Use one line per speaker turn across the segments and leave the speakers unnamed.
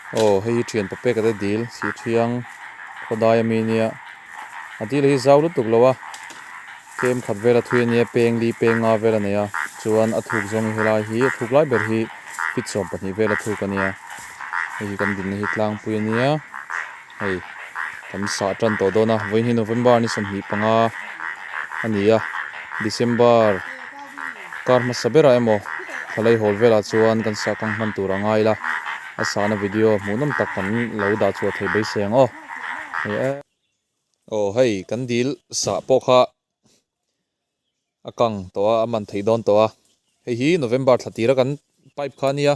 Aw hei hi thian papek a te dil sih thiang khawdai ami ania a dil hi zau lutuk lo a tlem khat vel a thui ania peng li peng nga vel a nei a chuan a thuk zawng hi helai hi a thuk lai ber hi feet 12 vel a thuk ania hei hi kan dinna hi tlangpui ania hei kan sah tan tawh dawn a vawiin hi November ni 25 a ni a December kar hmasa berah emaw thalai hawl velah chuan kan sah kang hman tur a ngai la a sahna video hmuhnawm tak kan lo dah chhuah thei beisei ang aw hei e aw hei kan dil sah pawh kha a kang tawh a a man theih dawn tawh a hei hi November thla tira kan pipe kha a nia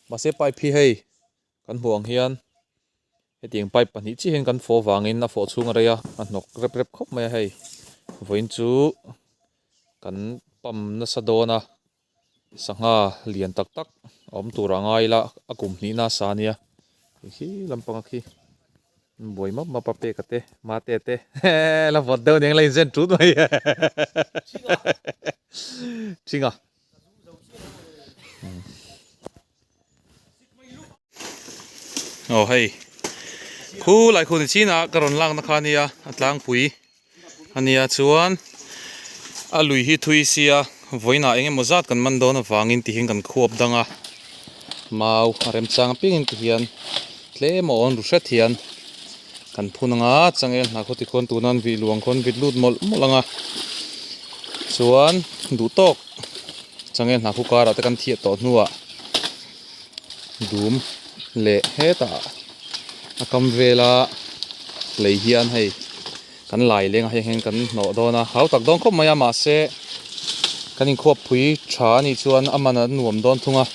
mahse pipe hi hei Kan hmuh ang hian hetiang pipe pahnih chiah hian kan fawh vangin a fawh chhung a rei a, a hnawk rep rep khawp mai a hei. Vawiin chu kan pump nasa dawn a, sangha lian tak tak a awm tur a ngai ila a kum hnih nasa a nia. Hei khi lampanga khi buai map map a pek a te mate te la vawt deuh aniang la inzen tut mai thinga. Aw hei khu lai khu ni chin a ka rawn lakna kha ania a tlangpui ania chuan a lui hi thui sia vawiinah eng emaw zat kan man dawn avangin ti hian kan khuap dang a mau a remchang apiangin ti hian tlem a awn ru hret hian kan phun anga changel hna khaw tikhuan tuna an vih luang khawn vit lut mawlh mawlh anga chuan duh tawk changel hna khu karah te kan thiah tawh hnuah dum leh hetah a kam vela lei hian hei kan lai leng ah hian kan hnawh dawn a hau tak dawn khawp mai a mahse kan inkhuap phui tha a nih chuan a man a nuam dawn thung a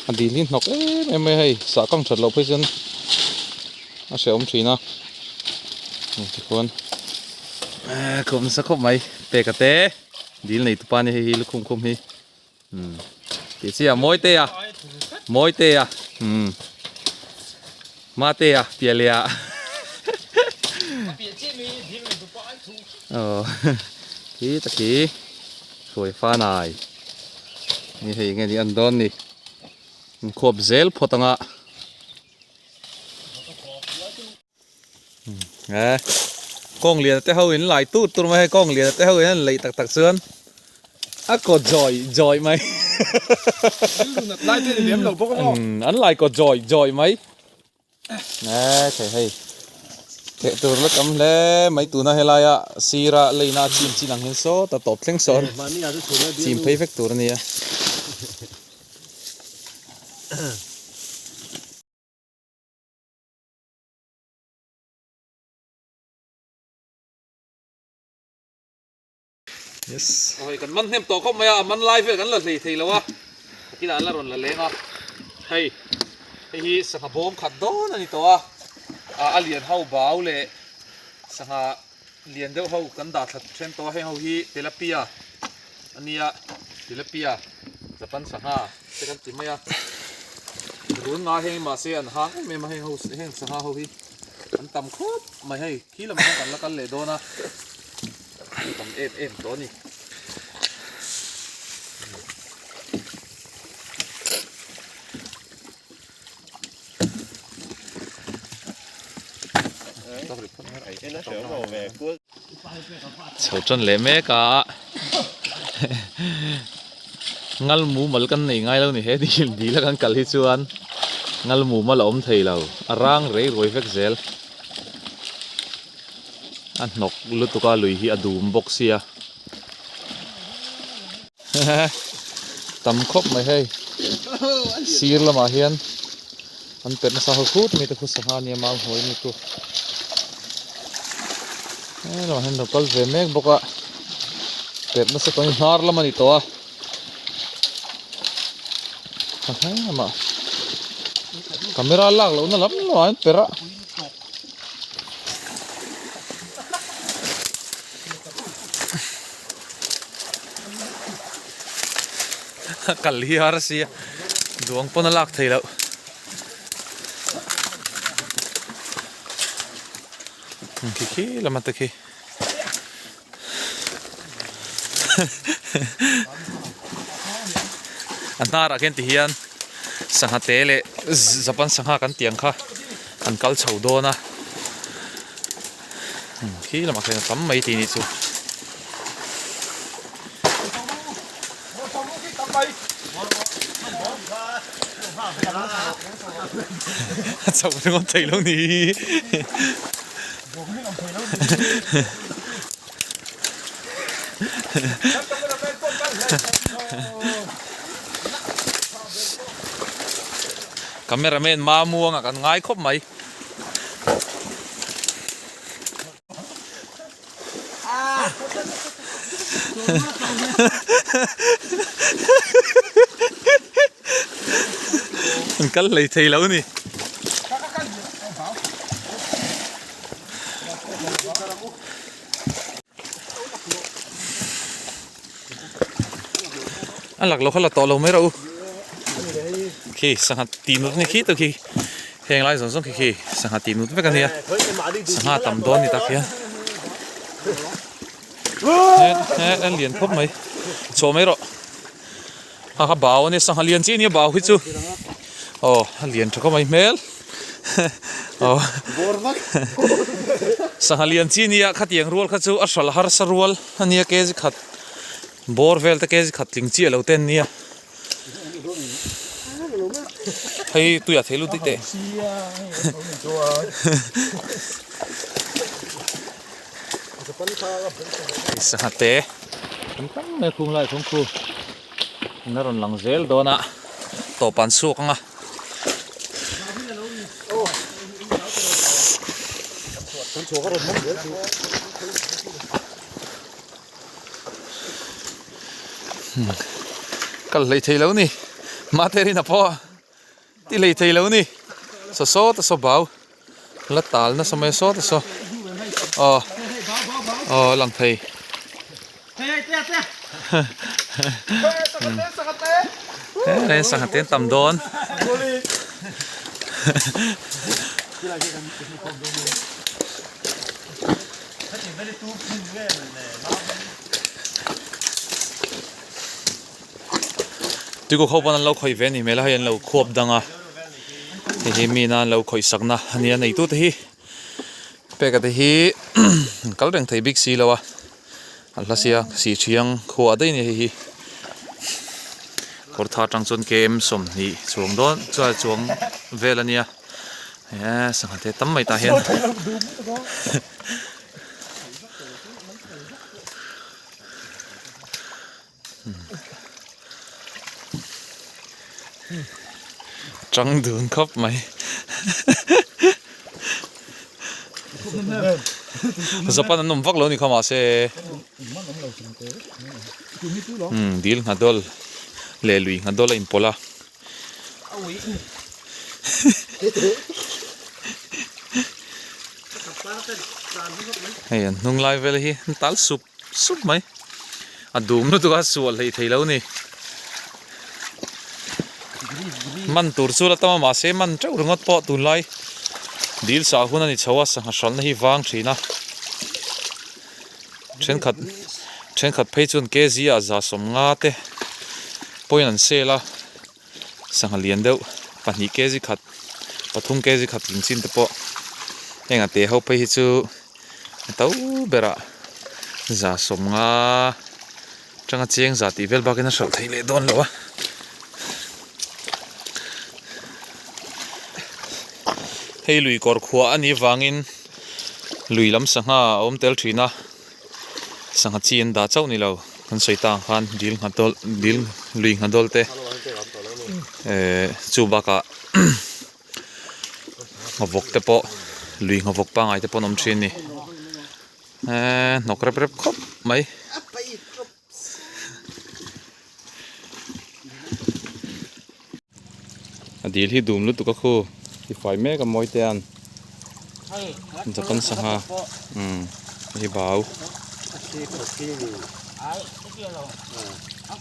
a dil hi hnawk em em mai a hei sah kang that loh phei chuan a hrehawm thin a tikhuan ehh khawp nasa khawp mai peka te dil nei tupa nia hei hi lukhum khum hi. Umm tih chi a mawi te a mawi te a umm mate a piah leh ah aw khi ta khi hruai fanai ni hei enge ni an dawn ni an khuap zel phawt anga e kawng lian te ho in lai tur tur mai hei kawng lian te ho in an leih tak tak chuan a kaw zawi zawi mai an lai kaw zawi zawi mai e thei hei theh tur la tam hle mai tuna helaia sira leina chim chin ang hian sawta tawp thleng sawn chim phei vek tur a nia. Yes. Oi kan man hnem tawh khawp mai a, a man lai vel kan la hlei thei lo a. Takin an la rawn la leng a. Hei, hei hi sangha bawm khat dawn a ni tawh a. A lian ho bau leh sangha lian deuh ho kan dah thla then tawh a, heng ho hi tilapia a nia, tilapia Japan sangha te kan ti mai a. Run nga heng mahse an hang em em a heng ho heng sangha ho hi an tam khawp mai hei khi lamah hian kan la kal leh dawn a tam em em tawh a ni. Chho tan leh mek a ngal mumal kan nei ngai lo ni he dil dil a kan kal hi chuan ngal mumal a awm thei lo a rang rei ruai vek zel a hnawk lutuk a lui hi a dum bawk sia tam khawp mai hei sir lamah hian an perh nasa ho khut mai te khu sangha ania mau hnuai mi chu he lamah hian lo kal ve mek bawk a perh nasa tawh hi hnar lam a ni tawh a he lamah camera lak lohna lam lamah an perh a. A kal hi har sia duang pawn a lak thei loh khi khi lama te khi a hnarah khian ti hian. Sangha te leh Japan sangha kan tih ang kha an kal chho dawn a khi lamah khian a tam mai tih nih chu. A chho ringawt thei lo ni. Cameraman Mamuanga kan ngai khawp mai. An kal hlei thei lo ni. A lak lo kha la tawh lo mai rawh u. Khi sangha tih nut a ni khi tawh khi heng lai zawng zawng khi khi sangha tih nut vek a nia sangha tam dawn ni tak hian he he a lian khawp mai chhuah mai rawh a kha bau a nia sangha lian chi a nia bau hi chu aw a lian tha khawp mai hmel aw sangha lian chi a nia khatiang rual kha chu a hral harsa rual a nia kg khat bawr vel te kg khat tling chiah lo te an nia. Hei tuiah thei lut daih teh. Sangha te tam tam mai a khung lai thawng khu an la rawn lang zel dawn a tawp an chhuak ang a. Kal hlei thei lo ni mate rin a pawh ti hlei thei lo ni saw saw ta saw bau la tal nasa mai saw ta saw aw aw lang thei he sangha te an tam dawn. Tuikuk ho pawn an lo khawih ve a ni hmel a hei an lo khuap dang a hei hi mi ina an lo khawih sakna a nia neitu te hi peka te hi an kal reng thei bik si lo a a hla sia sih thiang khuah daih a ni hei hi kawr tha atang chuan km 20 chuang dawn chuan chuang vel a nia. Eee sangha te tam mai tah hian chang dun khawp mai Japan an awm vak lo a ni kha mahse dil nghadawl leh lui nghadawl a inpawlh a. Hei an hnung lai vel hi an tal sup sup mai a dum lutuk a sual hlei thei lo ni man tur chu la tam a mahse man teuh ringawt pawh tunlai dil sah hun a ni chho a sangha hralhna hi vang thin a thenkhat thenkhat phei chuan kg ah 150 te pawhin an sale a sangha lian deuh 2 kg khat 3 kg khat tling chin te pawh heng a te ho phei hi chu a to berah 150 atanga cheng za tih vel bakin a hralh theih leh dawn lo a. Hei lui kawr khuah a nih vangin Lui lam sangha a awm tel thin a, sangha chi an dah chauh ni lo, kan sawi ta ang khan dil nghadawl dil lui nghadawl te ehh chu bakah nghavawk te pawh lui nghavawk pangngai te pawh an awm thin a ni eee hnawk rep rep khawp mai. A dil hi dum lutuk a khu ti fai mek a mawi te an Japan sangha umm hei hi bau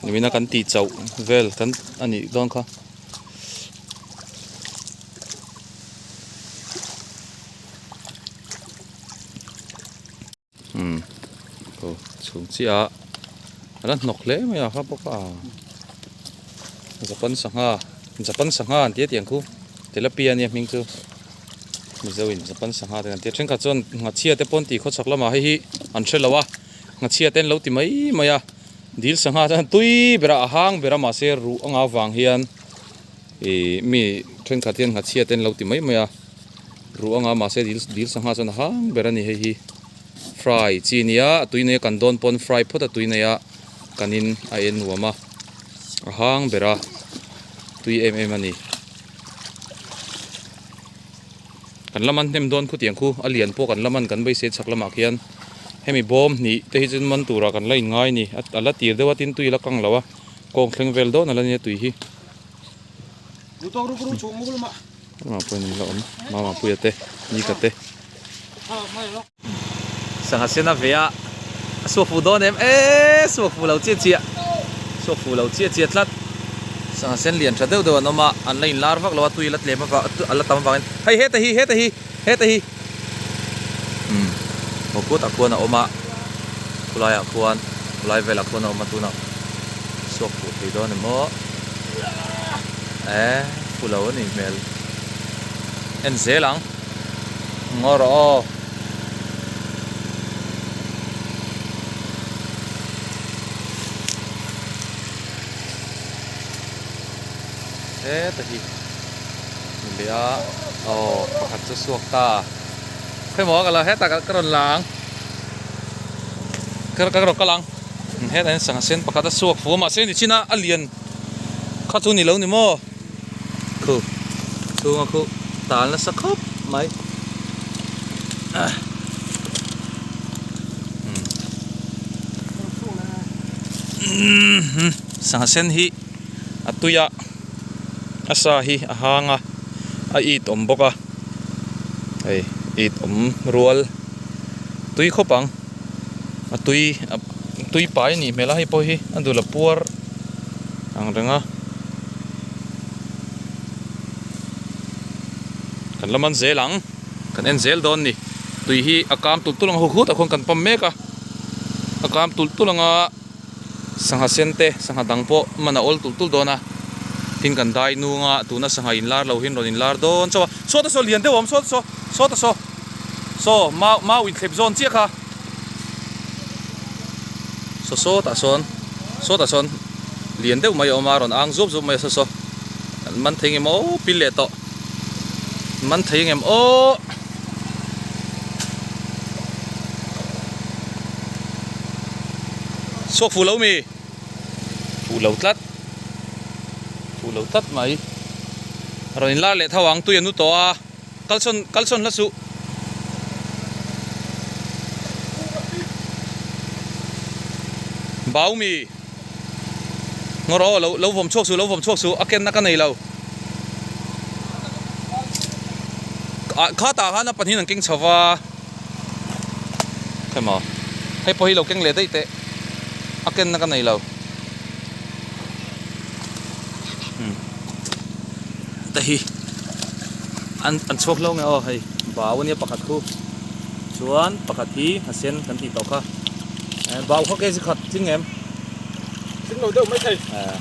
nimina kan tih chauh vel kan a nih dawn kha. Umm aw chhung chiah a la hnawk hle mai a kha bawk a Japan sangha. Japan sangha an tia tih ang khu tilapia ania hming chu Mizo in Japan sangha te kan tia thenkhat chuan nghachhia te pawh an tih khawchhak lamah hei hi an hre lo a nghachhia te an lo ti mai mai a dil sangha chuan tui berah a hang ber a mahse ruh anga vang hian ih mi thenkhat hian nghachhia te an lo ti mai mai a ruh anga mahse dil dil sangha chuan a hang ber a ni hei hi fry chi nia a tui nei a kan dawn pawn fry phawt a tui nei a kan in a en nuam a a hang ber a tui em em a ni kan la man hnem dawn khutiang khu a lian pawh kan la man kan beisei chhak lamah khian hemi bawm hnih te hi chu man turah kan la in ngai a ni a la tir deuh a tin tui a la kang lo a kawng thleng vel dawn a la nia tui hi. Mama pawhin an la awm mama puia te nika te. Sangha sen a ve a a suak fuh dawn em eee suak fuh lo chiah chiah suak fuh lo chiah chiah tlat sangha sen lian tha deuh deuh an awm a an la in lar vak lo a tui la tlem avang a la tam avangin hei heta hi heta hi heta hi umm aw kutah khuan a awm a khulaiah khuan khulai velah khuan a awm a tunah suak fuh thei dawn em aw eee fuh lo a nih hmel en zel ang. Ngaw rawh aw. Heta hi ni leh a aw pakhat chu suak ta khawimawh ka lo heta ka rawn la ang ka ka rawn kal ang hetah hian sangha sen pakhat a suak fu a mahse ni chin a a lian kha chu ni lo ni maw. Khu chhunga khu tal nasa khawp mai sangha sen hi a tui a a sa hi a hang a a it awm bawk a hei it awm rual tui khawp ang a tui tui pai a nih hmel a hei pawh hi a dul a puar ang reng a. Kan la man zel ang kan en zel dawn ni tui hi a kam tulh tulh ang hu hut ah khuan kan pam mek a a kam tulh tulh ang a sangha sen te sangha dang pawh man a awl tulh tulh dawn a tin kan dai nung a tuna sangha in lar lo hi an rawn in lar dawn chauh a sawta saw lian deuh a awm sawta saw sawta saw saw mau mau inthlep zawn chiah kha saw sawtah sawn sawtah sawn lian deuh mai a awm a rawn ang zuap zuap mai a saw saw an man thei ngem aw pil leh tawh an man thei ngem aw chhuak fuh lo mi fuh lo tlat fuh lo tlat mai rawn inlar leh tho ang tui a nu tawh a. Kalsawn kalsawn hla suh. Bau mi. Ngaw rawh lo lo vawm chhuak suh lo vawm chhuak suh a kenna ka nei lo. Ah khatah khan a pahnih an keng chho va. Khemaw hei pawh hi lo keng leh daih teh a kenna ka nei lo. Te hi an an chhuak hlauh nge aw hei bau ania pakhat khu chuan pakhat hi a sen kan tih tawh kha eh bau kha kg khat tling em
tling lo deuh mai thei
eh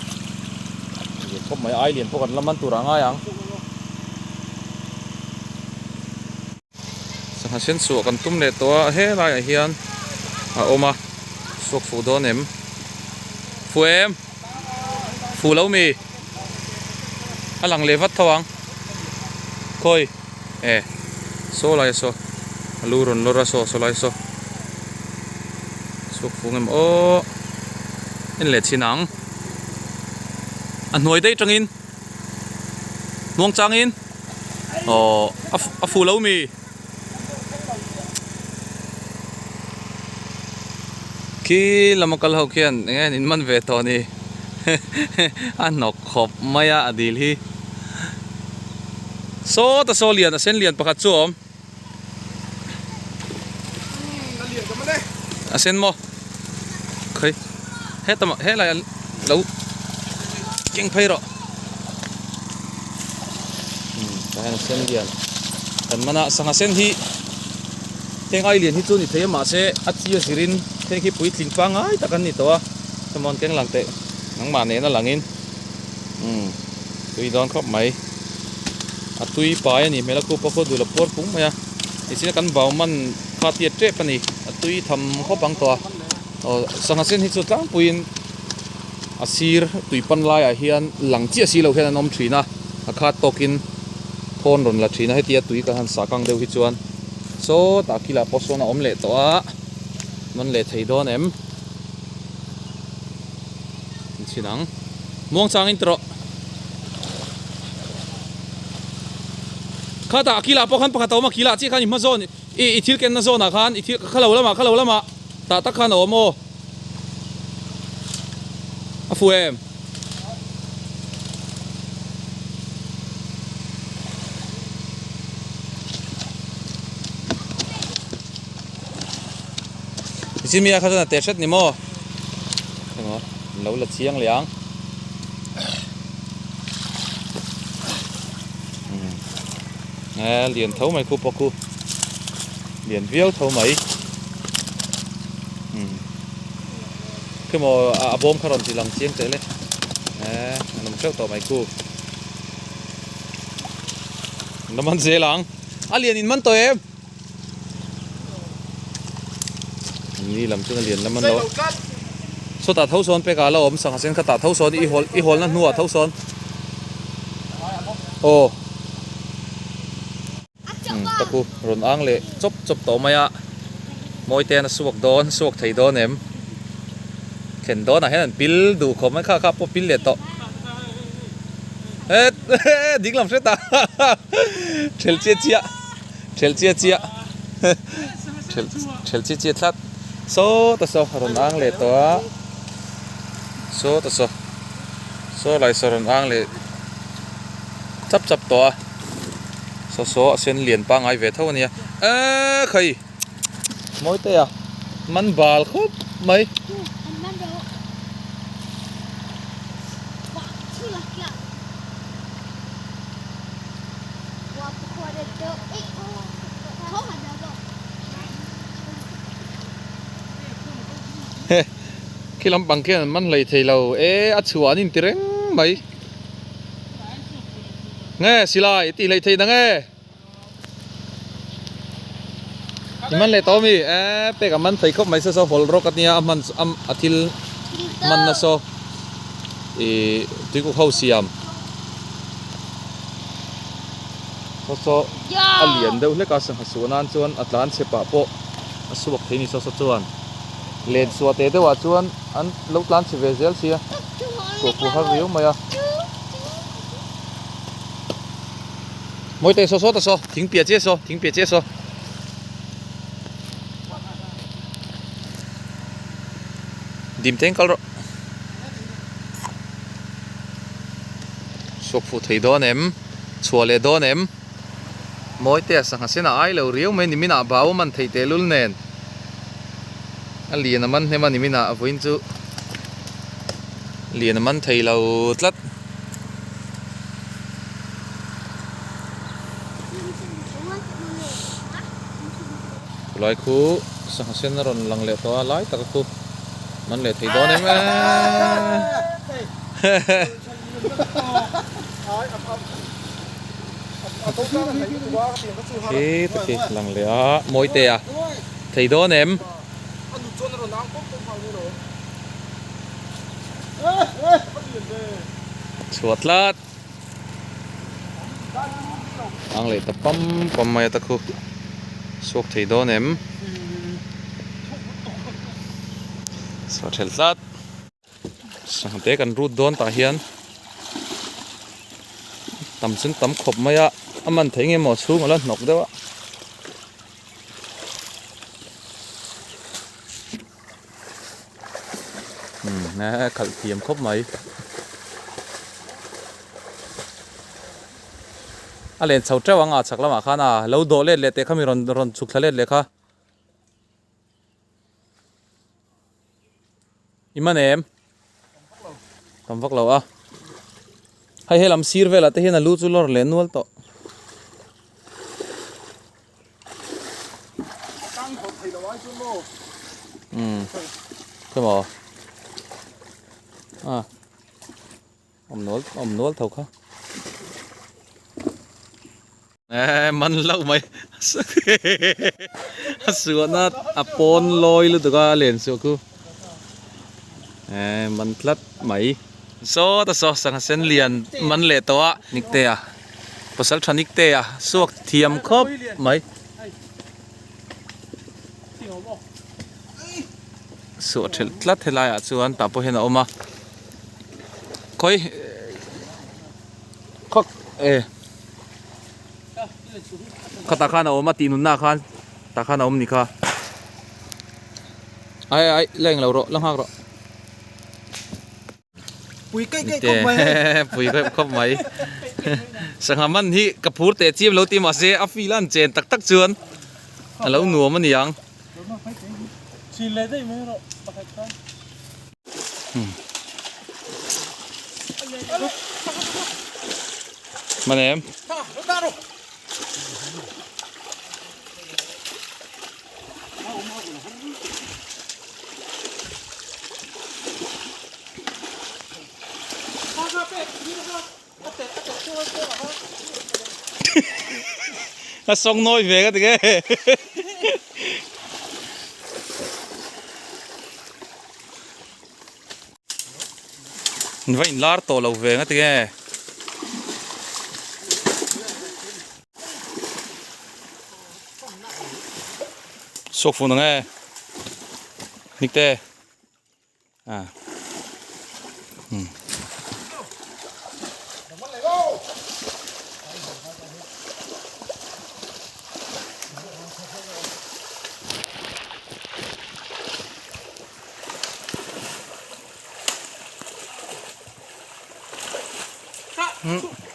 lian khawp mai ai lian pawh kan la man tur ah ngai ang. Sangha sen suah kan tum leh tawh a helaiah hian a awm a suak fuh dawn em fuh em fuh lo mi a lang leh vat tho ang khawi e saw lai saw a lu rawn lawr a saw saw lai saw suak fuh ngem aw en leh chhin ang a hnuai daih tangin muang changin. Aw a fu lo mi? Khi lama kal ho khian eng nge an inman ve tawh ni a hnawk khawp mai a a dil hi. Sawta saw lian a sen lian pakhat chu a awm. A sen maw? Khawi heta mah helai ah lo keng phei rawh. Umm tah hian a sen lian kan man a sangha sen hi heng ai lian hi chu ni thei a mahse a chi a zirin heng hi puitling pangngai tak an ni tawh a hemaw an keng lang teh nangmah nena langin umm. Tui dawn khawp mai. A tui pai a nih hmel a khup a khaw dul a puar pung mai a. Tichuan kan vau man kha tiat tep a ni. A tui tham khawp ang tawh a. Aw sangha sen hi chu tlangpuiin a sir tui pan laiah hian lang chiah si lo hian an awm thin a. A khat tawkin thawn rawn la thin a. Hetia tui kan han sah kang deuh hi chuan sawtah kilah pawh sawn a awm leh tawh a. Man leh thei dawn em? An chhin ang. Muang changin ti rawh. Khatah a kilah pawh khan pakhat a awm a, kilah chiah khan i hma zawn i i thil kenna zawnah khan i thil kha lo lamah kha lo lamah tah tak khan a awm aw. A fu em? Jimmy-a kha chuan a teh hret ni maw? Emaw an lo la chiang leh ang. E lian tho mai khu pawh khu. Lian viau tho mai. Khi maw a bawm kha rawn ti lang chiang teh le. E an awm teuh tawh mai khu. An la man zel ang. A lian in man tawh em? Ni lam chuan a lian lam an lo sawtah tho sawn pekah a la awm sangha sen kha tah tho sawn i hawl i hawlna hnuah tho sawn aw ka pu rawn ang leh chawp chawp tawh mai a mawi te an a suak dawn suak thei dawn em thlen dawnah hian an pil duh khawp mai kha kha pawh pil leh tawh het ding lam hret a ṭhel chiah chiah. Ṭhelh chiah chiah ṭhelh ṭhelh chiah chiah tlat sawta saw a rawn ang leh tawh a sawta saw saw lai saw rawn ang leh chap chap tawh a saw saw a sen lian pangngai ve tho a nia eee khai mawi te a man bal khawp mai. Khi lampang khian an man hlei thei lo e a chhuah an inti reng mai nge silai tih hlei thei na nge i man leh tawh ami e pek a man thei khawp mai saw saw hawl rawk ania a hman a thil hman na saw ih tuikuk ho siam. Saw saw a lian deuh hlek a sangha suah nan chuan a tlan chhe pah pawh a suak thei a ni saw saw chuan len suah teh deuhah chuan an lo tlan chhe ve zel sia suah fuh har riau mai a mawi teh saw saw ta saw thing piah chiah saw thing piah chiah saw. Dim teng kal rawh. Suak fuh thei dawn em? Chhuah leh dawn em? Mawitea sangha sen a ai lo riau mai niminah bau a man theih tehlul nen. A lian a man hnem a niminah a vawiin chu lian a man thei lo tlat. Khulai khu sangha sen a rawn lang leh tawh a lai taka khu man leh thei dawn em e. Khi ta khi lang leh a mawi te a thei dawn em. Chhuah tlat. Ang leh ta pam pam mai a ta khu suak thei dawn em. Chhuah thelh tlat. Sangha te kan rut dawn tah hian tam chu tam khawp mai a a man thei nge maw chhung a la hnawk deuh a. Umm a khalh thiam khawp mai. A len chho teuh ang a chhak lamah khan a lo dawh let leh teh kha mi rawn rawn chhuk thla let leh kha. I man em? Tam vak lo a. Hei helam sir velah te hian a lu chu lawr leh nual tawh. Umm khawi maw a awm nual awm nual tho kha. Eh man loh mai a suahna a pawn lawi lutuk a a len suah khu eh man tlat mai. Sawta saw sangha sen lian man leh tawh a Niktea pasal tha Niktea suak thiam khawp mai. Suah thelh tlat helai ah chuan tah pawh hian a awm a khawi khawk e khatah khan a awm a tih nunna ah khan tah khan a awm ni kha ai ai la englo rawh la nghak rawh.
Pui keih keih khawp mai hei.
Pui keih khawp mai. Sangha man hi ka phur teh chiam lo ti mahse a feel a an chen tak tak chuan a lo nuam a niang.
Chhin leh daih mai rawh pakhat khan.
Man em? A sawng nawi ve ka ti nge. Va inlar tawh lo ve nga ti nge. Suak fun ang e Nikte a um.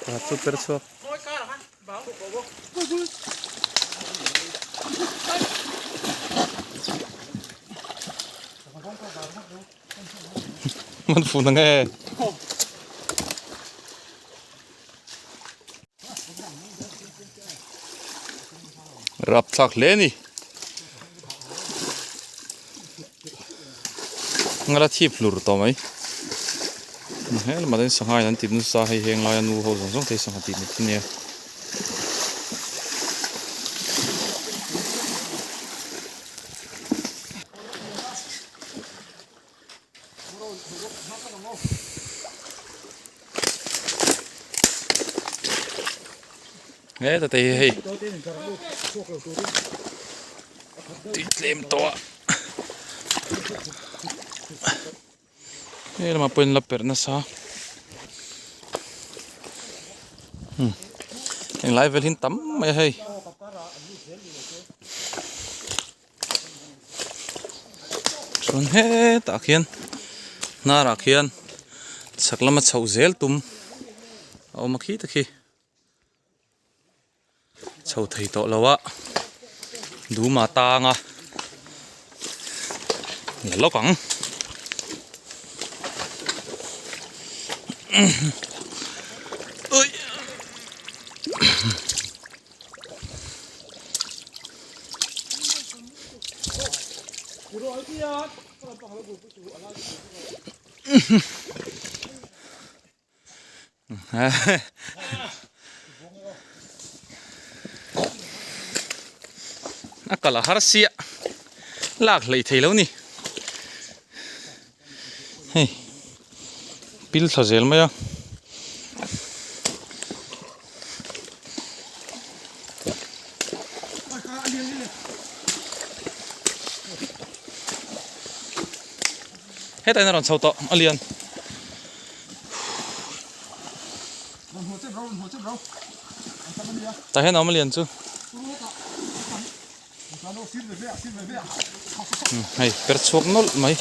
Pakhat chu per chhuak. Man fun ang e. Rap thlak hle ni. Ngala thip hlur tawh mai. He lamah chuan sangha in an tip nasa a hei heng laia nu ho zawng zawng te hi sangha tih ni thin nia. Heta te hi hei tui tlem tawh a he lamah pawh in la perh nasa englai vel hi tam mai a hei. Chuan hetah khian hnarah khian chhak lama chhoh zel tum a awm a khi te khi chho thei tawh lo a duma tang a la lawk ang. A kal a har sia lak hlei thei lo ni hei pil thla zel mai a. Hetah hian a rawn chho tawh a lian. Tah hian a awm a lian chu. Hei per chhuak nawlh mai.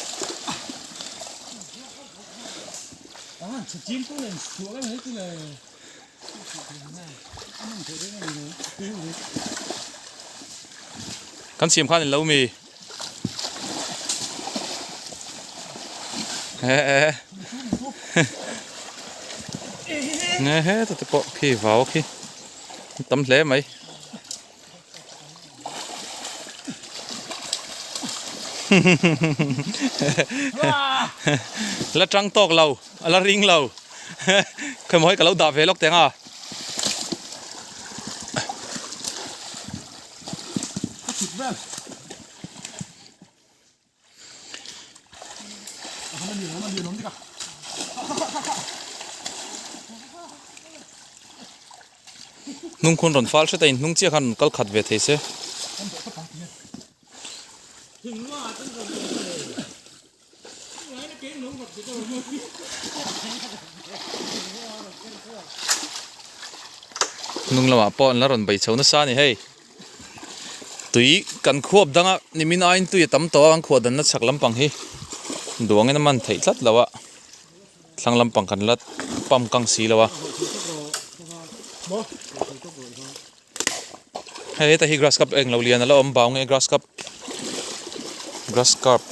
Kan siam khan in lo mi. He he te pawh khi vau khi tam hle mai. La tang tawk lo a la ring lo khawimaw hi ka lo dah ve lawk teng a. Hnung khun rawn fal hret a inhnung chiah khan rawn kal khat ve thei se. Hnung lamah pawh an la rawn bei chho nasa a ni hei. Tui kan khuap danga nimin aiin tui a tam tawh a kan khuah danna chhak lampang hi duangin a man theih tlat lo a thlang lampang kan la pump kang si lo a. Hei heta hi grass cup englo lian a la awm bau nge grass cup grass carp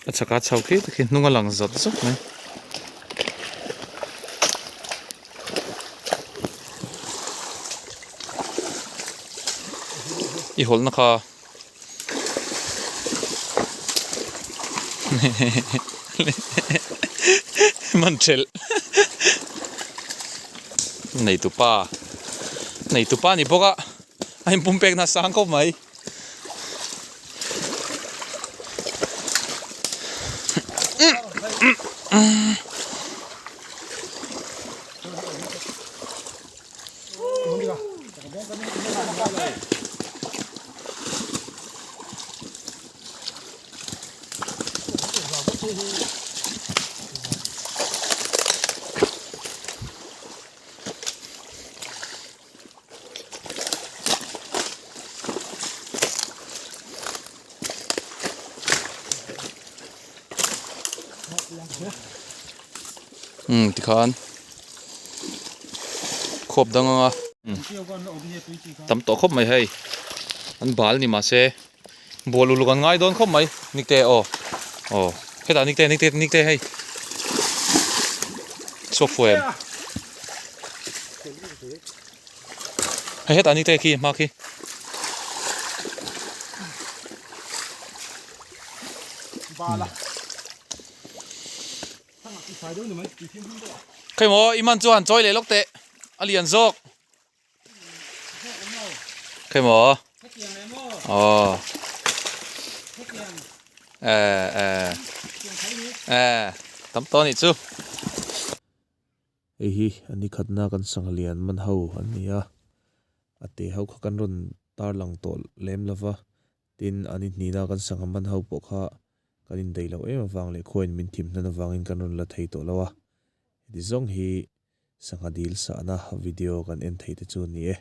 a chhaka chho khi te khi hnung a lang zawt zawt mai. I hawlhna kha. Man thelh Neitupa Neitupa ni bawk a a inpum pek na sang khawp mai. Umm tikhan khuap dang anga tam tawh khawp mai hei an bal ni mahse bual uluk an ngai dawn khawp mai nikte aw aw hetah nikte nikte nikte hei chhuak fuh em hei hetah nikte khi hma khi. Khawi maw i man chuan chawi leh lawk teh a lian zawk khawi maw aw eh eh eh tam tawh a nih chu.
Hei hi a ni khatna kan sangha lian man ho an ni a a te ho kha kan rawn tarlang tawh lem lova Tin, an inhnihna kan sangha man ho pawh kha kan indaih loh em avang leh khuain min thim hnan avangin kan rawn la thei tawh lo a. Heti zawng hi sangha dil sahna video kan en thei te chu a ni e.